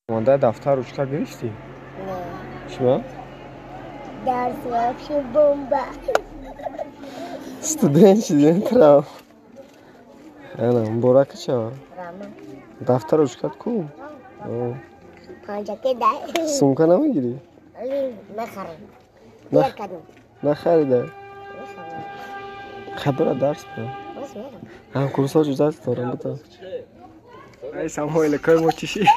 Монда дафтар ручка гирифтӣ? Не. Чима? Дарс вообще бомба. Студент шидем трав. Ана, муборак шава. Дафтар ручкат ку? Панҷаке дай. Сумка намегирӣ? Нахарем. Дер кардем. Нахарида? Хабара дарс бира. Ҳамкурсҳо ҷузат дорам бута. Ай самойлакои мо чӣ шид?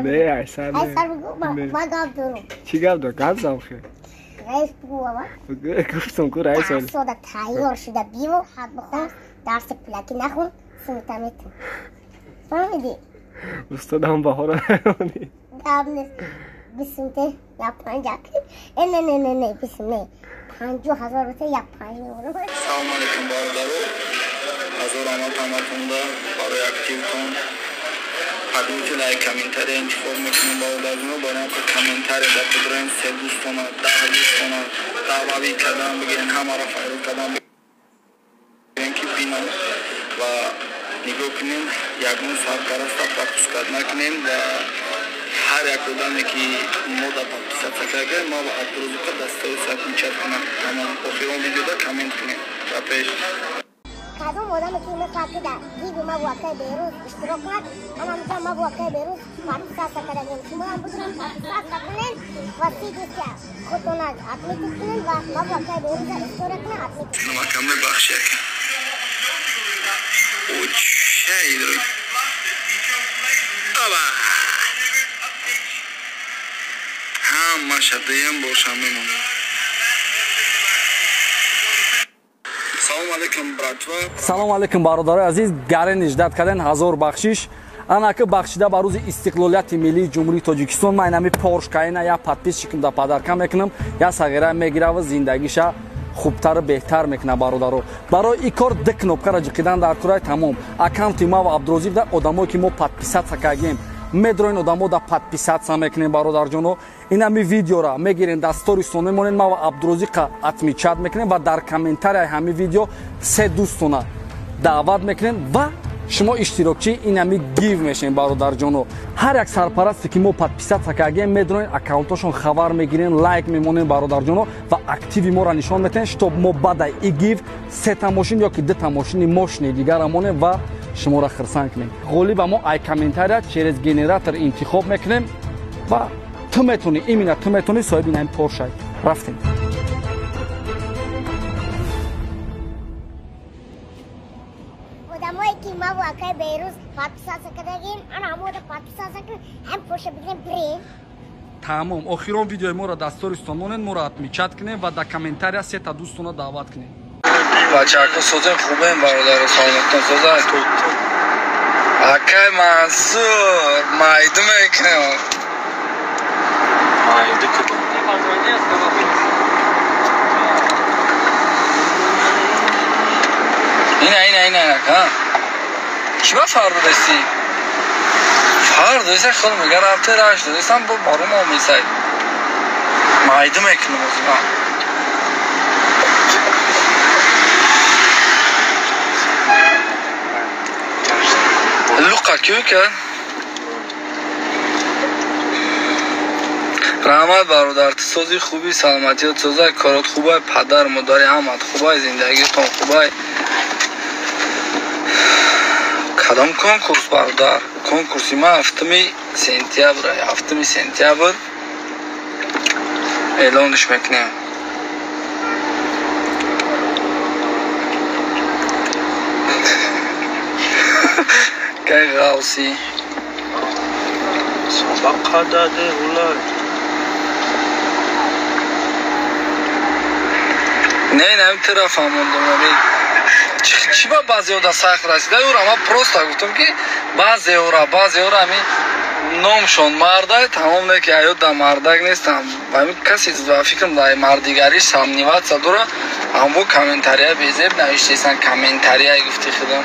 Не, айсар не. Ма гап дорам. Чӣ гап дор? Гап зам хе. Раис бугу. Гуфтам ку раис. Дарсода тайёр шуда биво, хат бихон, дарси пулакӣ нахон, сумта метун. Фаҳмидӣ? Устодам баҳора намонӣ. Гап нест. Бисумте я панҷак. Э не не не не бисум не. 50 000 руте я панҷ меорам. Салому алейкум бародаро. Ҳазор раҳмат ҳаматонда барои активтон. Подумайте лайк, комментария интихоб мекунем бародарҷоно. Барои он ки комментария дар кудроем се дӯстона, 10 дӯстона даъвавӣ кардан бигирен, ҳамаро файрод кардан бигирен ки бинанд ва нигоҳ кунем, ягон сарпараста пропускать накунем ва ҳар як одаме ки мо да подписаться кардаем, ма ба Абдурозиқа дастаи сабмичат кунам. Тамом, охирон видеода коммент кунем. Ба пеш. Кадом одаме ки мехоҳад ки дар гиви ма вуакаи Берӯз иштирок кунад, ана мисал ма вуакаи Берӯз подписаться кардагем. Шумоам бузурам подписаться кунед ва сидися худтона отметить кунед ва ма вуакаи Берӯза история кунед отметить. Намака мебахши ака. Оча идро. Аба. Ҳамаша дуюм боша мемонад. Салому алейкум, братва. Салому алейкум, бародарои азиз. Гарен иждат карден, ҳазор бахшиш. Анаки бахшида ба рӯзи истиқлолияти миллии Ҷумҳурии Тоҷикистон ман инами Порш Каена я подписчикам да падарка мекунам, я сағира мегираву зиндагиша хубтару беҳтар мекунад бародаро. Барои ин кор ду кнопкаро ҷиқидан дар курай тамом. Аккаунти ма ва Абдурозиқ да одамое ки мо подписаться кардем, медроин одамо да подписаться мекунем бародарҷоно. Инами видеора мегирем, дар стористон мемонем, ма ва Абдурозиқа отмечать мекунем ва дар комментарияи ҳами видео се дӯстона даъват мекунем ва шумо иштирокчии инами гив мешем бародарҷоно. Ҳар як сарпарасте ки мо подписаться кардем, медроин аккаунтошон хабар мегирем, лайк мемонем бародарҷоно ва активи моро нишон метаҳем, чтоб мо баъдаи и гив сета мошин ё ки дута мошини мошини дигара монем ва шуморо хирсанд кунем. Ғолиба мо ай комментария через генератор интихоб мекунем ва ту метавонӣ, именно ту метавонӣ соҳиби инами Поршай. Рафтем. Одамое ки ма вуакаи Берӯз подписаться кардагем, ана ҳамода подписаться кунем, ҳам Порша бигирем бирем. Тамом, охирон видеои моро дар стористон монед, моро отмечать кунем ва дар комментария сета дӯстона даъват кунем. Бачаҳо созем, хубем бародаро, саломатон созай. Акай Мансур, майду мекунем. Майду кунем. Ина, ина, ина, ха. Чӣ ба фар додасти? Фар додаса худ мега рафте раш додасам бо барум омесай. Майду мекунем озима. Луқа кӣ кард? Раҳмат бародар, ту сози хуби, саломатият созай, корот хубай, падар модари ҳамат хубай, зиндагитон хубай. Кадом конкурс бародар? Конкурси ма 7 сентябр, 7 сентябр эълонш мекунем. Кай ғавсӣ? Не, не, тира фаҳмондам. Ами чӣ ба баъзеҳо сахт расида? Юра, ман просто гуфтам ки баъзеҳора ами номшон мардай, тамом не ки аё да мардак нестам. Ами касе ба фикрам дар мардигариш сомневаться дора, аммо комментария безеб навиштесан, комментария гуфти худам.